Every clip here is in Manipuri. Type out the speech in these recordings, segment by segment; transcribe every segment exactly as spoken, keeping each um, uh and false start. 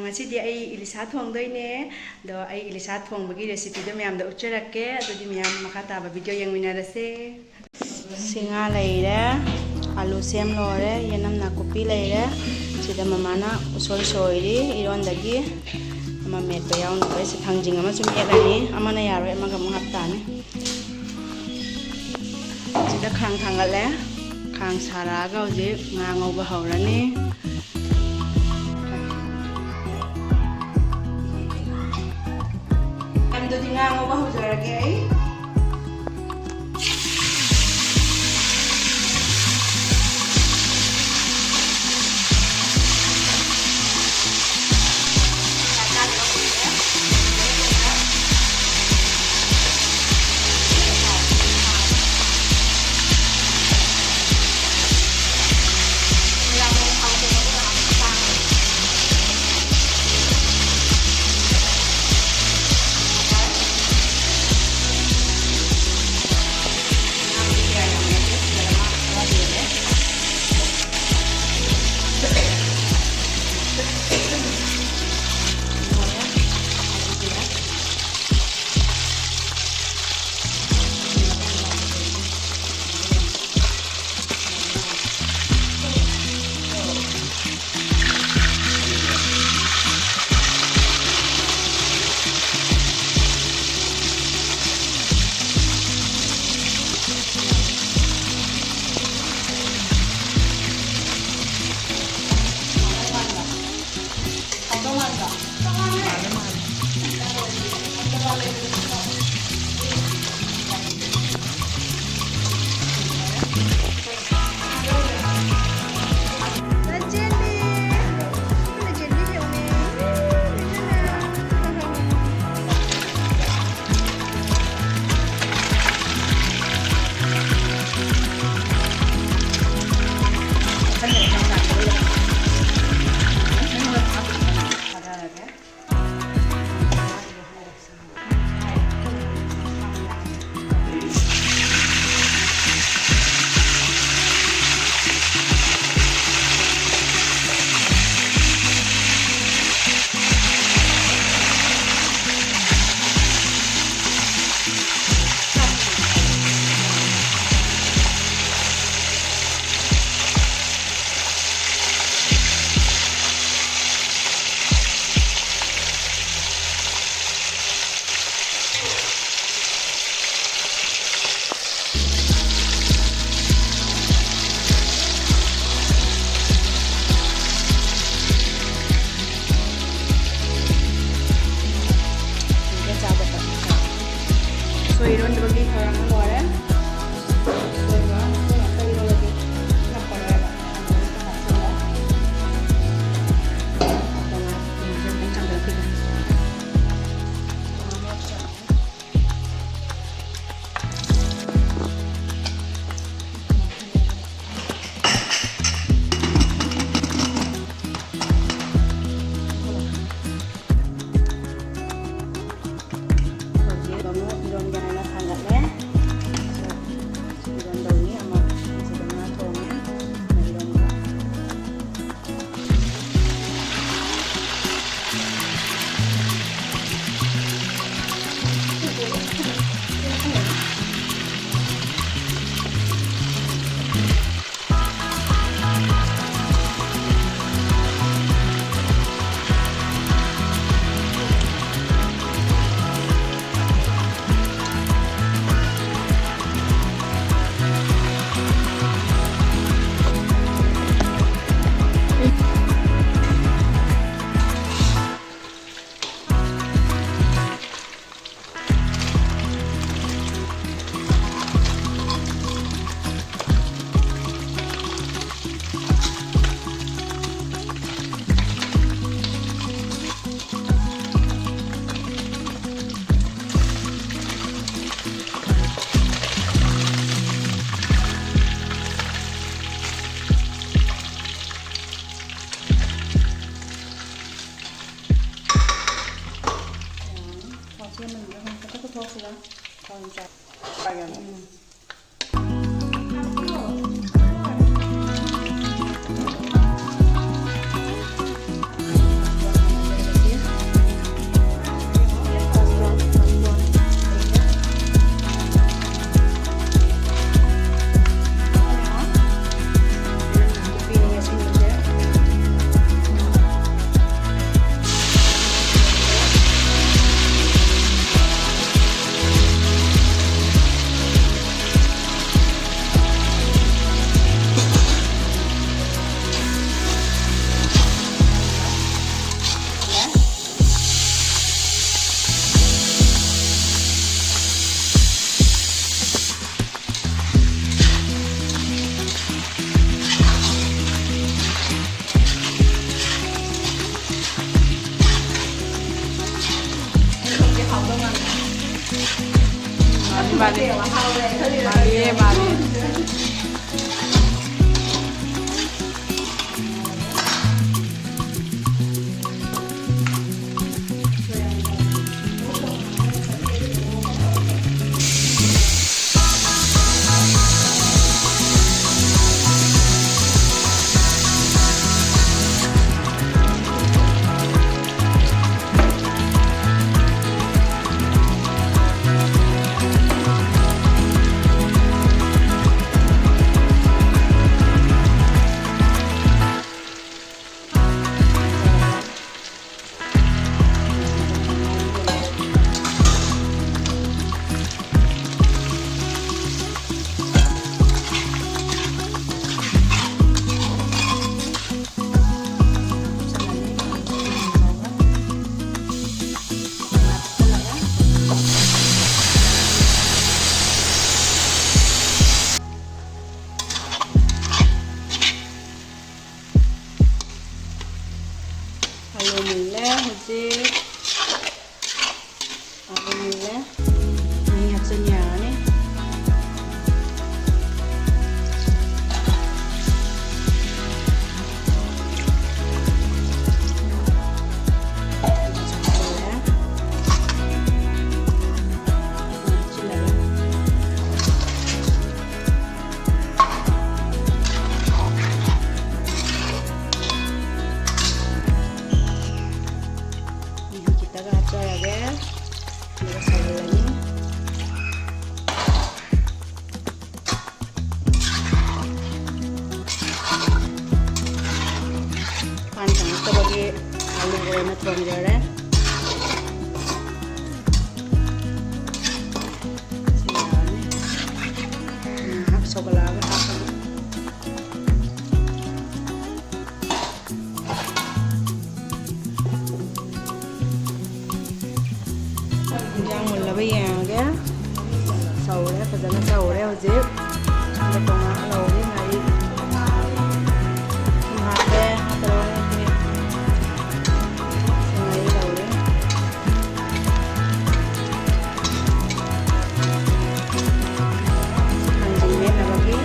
ꯉꯁꯤꯗꯤ ꯑꯩ ꯏꯂꯤꯁꯥ ꯊꯣꯡꯗꯣꯏꯅꯦ꯫ ꯑꯗꯣ ꯑꯩ ꯏꯂꯤꯁꯥ ꯊꯣꯡꯕꯒꯤ recipeꯗꯣ ꯃꯌꯥꯝꯗ ꯎꯠꯆꯔꯛꯀꯦ꯫ ꯑꯗꯨꯗꯤ ꯃꯌꯥꯝ ꯃꯈꯥ ꯇꯥꯕ video ꯌꯦꯡꯃꯤꯟꯅꯔꯁꯦ꯫ ꯁꯤ ꯉꯥ ꯂꯩꯔꯦ, ꯑꯂꯨ ꯁꯦꯝ ꯂꯣꯏꯔꯦ, ꯌꯦꯅꯝ ꯅꯥꯀꯨꯞꯄꯤ ꯂꯩꯔꯦ꯫ ꯁꯤꯗ ꯃꯃꯥꯅ ꯎꯁꯣꯏ ꯁꯣꯏꯔꯤ ꯏꯔꯣꯟꯗꯒꯤ꯫ ꯑꯃ ꯃꯦꯠꯄ ꯌꯥꯎꯅꯕ꯫ ꯁꯤ ꯊꯥꯡꯖꯤꯡ ꯑꯃꯁꯨ ꯃꯦꯠꯂꯅꯤ꯫ ꯑꯃꯅ ꯌꯥꯔꯣꯏ, ꯑꯃꯒ ꯑꯃꯨꯛ ꯍꯥꯞꯇꯥꯅꯤ꯫ ꯁꯤꯗ ꯈꯥꯡ ꯊꯥꯡꯒꯠꯂꯦ꯫ ꯈꯥꯡ ꯁꯥꯔꯛꯑꯒ ꯍꯧꯖꯤꯛ ꯉꯥ ꯉꯧꯕ ꯍꯧꯔꯅꯤ꯫ ꯑꯗꯨꯗꯤ ꯉꯥ ꯉꯧꯕ ꯍꯧꯖꯔꯒꯦ ꯑꯩ꯫ ꯃꯥꯅꯤ, ꯃꯥꯅꯤ꯫ ꯃꯥꯅꯤꯌꯦ, ꯃꯥꯅꯤ꯫ ꯑꯂꯨ ꯃꯨꯜꯂꯦ ꯍꯧꯖꯤꯛ꯫ ꯑꯂꯨ ꯃꯨꯜꯂꯦ꯫ ꯃꯍꯤ ꯍꯥꯞꯆꯤꯟ ꯌꯥꯔꯅꯤ꯫ ꯑꯩꯅ ꯊꯣꯡꯖꯔꯦ꯫ ꯁꯤ ꯌꯥꯔꯅꯤ꯫ ꯉꯥꯏꯍꯥꯛ ꯁꯧꯒꯠꯂꯛꯑꯒ ꯍꯥꯞꯄꯅꯤ꯫ ꯏꯟꯖꯥꯡ ꯃꯨꯜꯂꯕ ꯌꯦꯡꯉꯒꯦ꯫ ꯁꯧꯔꯦ, ꯐꯖꯅ ꯁꯧꯔꯦ ꯍꯧꯖꯤꯛ꯫ ꯑꯗꯣ ꯇꯣꯉꯥꯟꯅ ꯂꯧꯔꯦ ꯉꯥꯔꯤ꯫ ꯊꯨꯝ ꯍꯥꯞꯄꯦ, ꯇꯧꯔꯒ ꯉꯥꯔꯤ ꯂꯧꯔꯦ꯫ ꯊꯥꯡꯖꯤꯡ ꯃꯦꯠꯅꯕꯒꯤ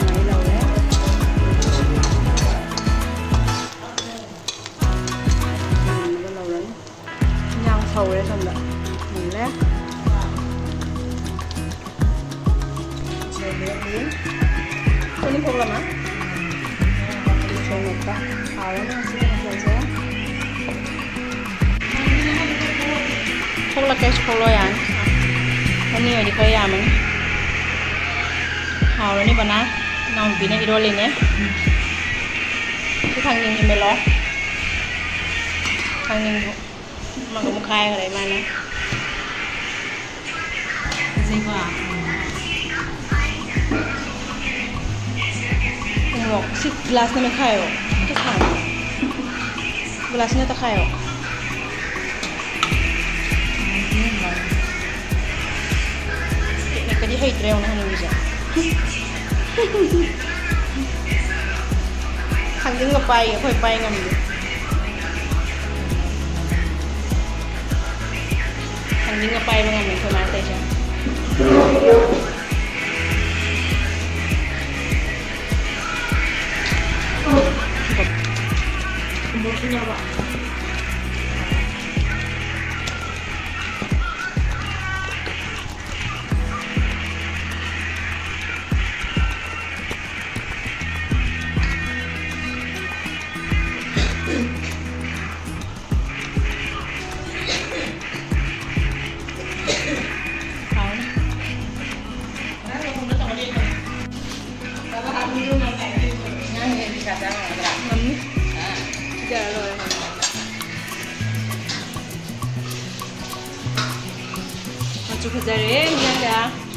ꯉꯥꯔꯤ ꯂꯧꯔꯦ꯫ ꯊꯥꯡꯖꯤꯡꯗꯣ ꯂꯧꯔꯅꯤ꯫ ꯏꯟꯖꯥꯡ ꯁꯧꯔꯦ ꯁꯣꯝꯗ꯫ ꯃꯨꯜꯂꯦ꯫ ꯁꯣꯏꯗꯣꯛꯑꯅꯤ꯫ ꯊꯣꯛꯂꯝꯃ? ꯁꯣꯏꯗꯣꯛꯄ꯫ ꯍꯥꯎꯔꯅꯤ ꯉꯁꯤꯒꯤ ꯃꯊꯦꯜꯁꯦ꯫ ꯊꯣꯛꯂꯛꯀꯦ, ꯊꯣꯛꯂꯛꯑꯣ ꯌꯥꯅꯤ꯫ ꯑꯅꯤ ꯑꯣꯏꯗꯤ ꯈꯔ ꯌꯥꯝꯃꯅꯤ꯫ ꯍꯥꯎꯔꯅꯤ ꯕꯅꯥ꯫ ꯏꯅꯥꯎꯅꯨꯄꯤꯅ ꯏꯔꯣꯜꯂꯤꯅꯦ꯫ ꯁꯤ ꯊꯥꯡꯖꯤꯡꯁꯤ ꯃꯦꯠꯂꯣ꯫ ꯊꯥꯡꯖꯤꯡꯁꯨ ꯑꯃꯒ ꯑꯃꯨꯛ ꯈꯥꯏꯈ꯭ꯔꯦ ꯏꯃꯥꯅ꯫ ꯐꯖꯩꯀꯣ? ꯎꯃꯣꯔꯣꯛ ꯁꯤ ꯒ꯭ꯂꯥꯁꯅ ꯃꯦꯠꯈꯥꯏꯔꯣ꯫ ꯑꯝꯇ ꯁꯥꯏꯌꯣ꯫ ꯒ꯭ꯂꯥꯁꯅ ꯇꯛꯈꯥꯏꯌꯣ꯫ ꯇꯦꯛꯅꯤꯛꯀꯗꯤ ꯍꯩꯇ꯭ꯔꯦ ꯌꯦꯡꯉꯨꯅꯦ ꯍꯅꯨꯕꯤꯁꯦ꯫ ꯊꯥꯡꯖꯤꯡꯒ ꯄꯥꯏ, ꯑꯩꯈꯣꯏ ꯄꯥꯏ ꯉꯝꯗꯦ꯫ ꯊꯥꯡꯖꯤꯡꯒ ꯄꯥꯏꯕ ꯉꯝꯃꯦ ꯑꯩꯈꯣꯏ ꯃꯥꯅ ꯇꯧꯔꯤꯁꯦ꯫ ꯍꯥꯎꯅꯤ꯫ ꯉꯝꯅꯤ꯫ ꯄꯤꯖꯔ ꯂꯣꯏꯔꯦ꯫ ꯐꯖꯔꯦ ꯏꯟꯖꯥꯡꯁꯦ꯫